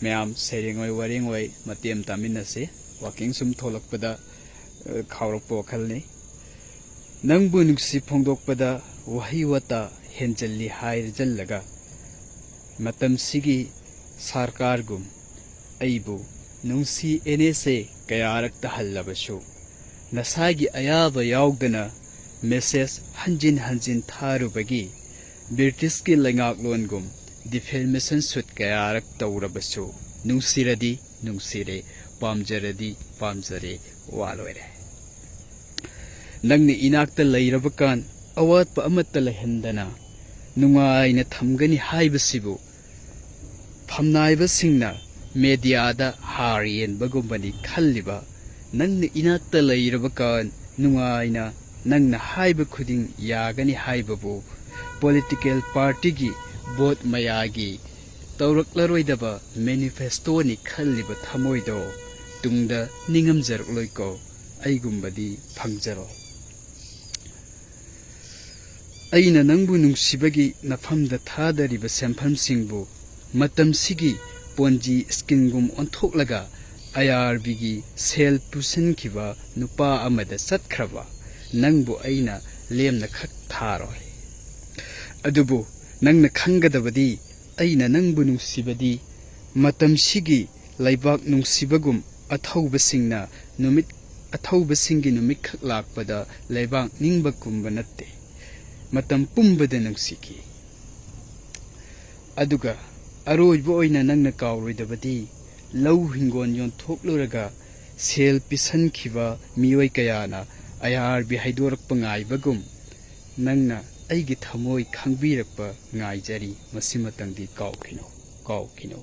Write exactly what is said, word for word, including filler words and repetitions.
ꯃꯌꯥꯝ ꯁꯩꯔꯦꯡ ꯑꯣꯏ ꯋꯥꯔꯦꯡ ꯑꯣꯏ ꯃꯇꯦꯡ ꯇꯥꯃꯤꯟꯅꯁꯤ꯫ ꯋꯥꯀꯤꯡ ꯁꯨꯝ ꯊꯣꯛꯂꯛꯄꯗ, ꯑ, ꯈꯥꯎꯔꯛꯄ ꯋꯥꯈꯜꯅꯤ꯫ ꯅꯪꯕꯨ ꯅꯨꯡꯁꯤ ꯐꯣꯡꯗꯣꯛꯄꯗ ꯋꯥꯍꯩ ꯋꯥꯇꯥ ꯍꯦꯟꯖꯜꯂꯤ ꯍꯥꯏꯔꯖꯜꯂꯒ, ꯃꯇꯝꯁꯤꯒꯤ ꯁꯔꯀꯥꯔꯒꯨꯝ ꯑꯩꯕꯨ ꯅꯨꯡꯁꯤ ꯑꯦꯟ ꯑꯦꯁ ꯑꯦ ꯀꯌꯥꯔꯛ ꯇꯥꯍꯜꯂꯕꯁꯨ, ꯅꯁꯥꯒꯤ ꯑꯌꯥꯕ ꯌꯥꯎꯗꯅ ꯃꯦꯁꯦꯖ ꯍꯟꯖꯤꯟ ꯍꯟꯖꯤꯟ ꯊꯥꯔꯨꯕꯒꯤ ꯕ꯭ꯔꯤꯇꯤꯁꯀꯤ ꯂꯩꯉꯥꯛꯂꯣꯟꯒꯨꯝ ꯗꯤꯐꯦꯃꯦꯁꯟ ꯁꯨꯠ ꯀꯌꯥꯔꯛ ꯇꯧꯔꯕꯁꯨ, ꯅꯨꯡꯁꯤꯔꯗꯤ ꯅꯨꯡꯁꯤꯔꯦ, ꯄꯥꯝꯖꯔꯗꯤ ꯄꯥꯝꯖꯔꯦ, ꯋꯥ ꯂꯣꯏꯔꯦ꯫ ꯅꯪꯅ ꯏꯅꯥꯛꯇ ꯂꯩꯔꯕ ꯀꯥꯟ ꯑꯋꯥꯠꯄ ꯑꯃꯠꯇ ꯂꯩꯍꯟꯗꯅ ꯅꯨꯡꯉꯥꯏꯅ ꯊꯝꯒꯅꯤ ꯍꯥꯏꯕꯁꯤꯕꯨ ꯐꯝꯅꯥꯏꯕꯁꯤꯡꯅ ꯃꯦꯗꯤꯌꯥꯗ ꯍꯥꯔ ꯌꯦꯟꯕꯒꯨꯝꯕꯅꯤ ꯈꯜꯂꯤꯕ, ꯅꯪꯅ ꯏꯅꯥꯛꯇ ꯂꯩꯔꯕ ꯀꯥꯟ ꯅꯨꯡꯉꯥꯏꯅ ꯅꯪꯅ ꯍꯥꯏꯕ ꯈꯨꯗꯤꯡ ꯌꯥꯒꯅꯤ ꯍꯥꯏꯕꯕꯨ ꯄꯣꯂꯤꯇꯤꯀꯦꯜ ꯄꯥꯔꯇꯤꯒꯤ ꯚꯣꯠ ꯃꯌꯥꯒꯤ ꯇꯧꯔꯛꯂꯔꯣꯏꯗꯕ ꯃꯦꯅꯤꯐꯦꯁꯇꯣꯅꯤ ꯈꯜꯂꯤꯕ ꯊꯃꯣꯏꯗꯣ ꯇꯨꯡꯗ ꯅꯤꯡꯉꯝꯖꯔꯛꯂꯣꯏꯀꯣ꯫ ꯑꯩꯒꯨꯝꯕꯗꯤ ꯐꯪꯖꯔꯣꯏ꯫ ꯑꯩꯅ ꯅꯪꯕꯨ ꯅꯨꯡꯁꯤꯕꯒꯤ ꯅꯐꯝꯗ ꯊꯥꯗꯔꯤꯕ ꯁꯦꯟꯐꯝꯁꯤꯡꯕꯨ ꯃꯇꯝꯁꯤꯒꯤ ꯄꯣꯟꯖꯤ ꯁ꯭ꯀꯤꯝꯒꯨꯝ ꯑꯣꯟꯊꯣꯛꯂꯒ ꯑꯥꯏ ꯑꯥꯔ ꯕꯤꯒꯤ ꯁꯦꯜ ꯄꯨꯁꯤꯟꯈꯤꯕ ꯅꯨꯄꯥ ꯑꯃꯗ ꯆꯠꯈ꯭ꯔꯕ ꯅꯪꯕꯨ ꯑꯩꯅ ꯂꯦꯝꯅ ꯈꯛ ꯊꯥꯔꯣꯏ꯫ ꯑꯗꯨꯕꯨ ꯅꯪꯅ ꯈꯪꯒꯗꯕꯗꯤ, ꯑꯩꯅ ꯅꯪꯕꯨ ꯅꯨꯡꯁꯤꯕꯗꯤ ꯃꯇꯝꯁꯤꯒꯤ ꯂꯩꯕꯥꯛ ꯅꯨꯡꯁꯤꯕꯒꯨꯝ ꯑꯊꯧꯕꯁꯤꯡꯅ ꯅꯨꯃꯤꯠ, ꯑꯊꯧꯕꯁꯤꯡꯒꯤ ꯅꯨꯃꯤꯠꯈꯛ ꯂꯥꯛꯄꯗ ꯂꯩꯕꯥꯛ ꯅꯤꯡꯕꯒꯨꯝꯕ ꯅꯠꯇꯦ, ꯃꯇꯝ ꯄꯨꯝꯕꯗ ꯅꯨꯡꯁꯤꯈꯤ꯫ ꯑꯗꯨꯒ ꯑꯔꯣꯏꯕ ꯑꯣꯏꯅ ꯅꯪꯅ ꯀꯥꯎꯔꯣꯏꯗꯕꯗꯤ, ꯂꯧ ꯍꯤꯡꯒꯣꯜ ꯌꯣꯟꯊꯣꯛꯂꯨꯔꯒ ꯁꯦꯜ ꯄꯤꯁꯟꯈꯤꯕ ꯃꯤꯑꯣꯏ ꯀꯌꯥꯅ ꯑꯥꯏ ꯑꯥꯔ ꯕꯤ ꯍꯥꯏꯗꯣꯔꯛꯄ ꯉꯥꯏꯕꯒꯨꯝ, ꯅꯪꯅ ꯑꯩꯒꯤ ꯊꯃꯣꯏ ꯈꯪꯕꯤꯔꯛꯄ ꯉꯥꯏꯖꯔꯤ꯫ ꯃꯁꯤꯃꯇꯪꯗꯤ ꯀꯥꯎꯈꯤꯅꯨ, ꯀꯥꯎꯈꯤꯅꯨ꯫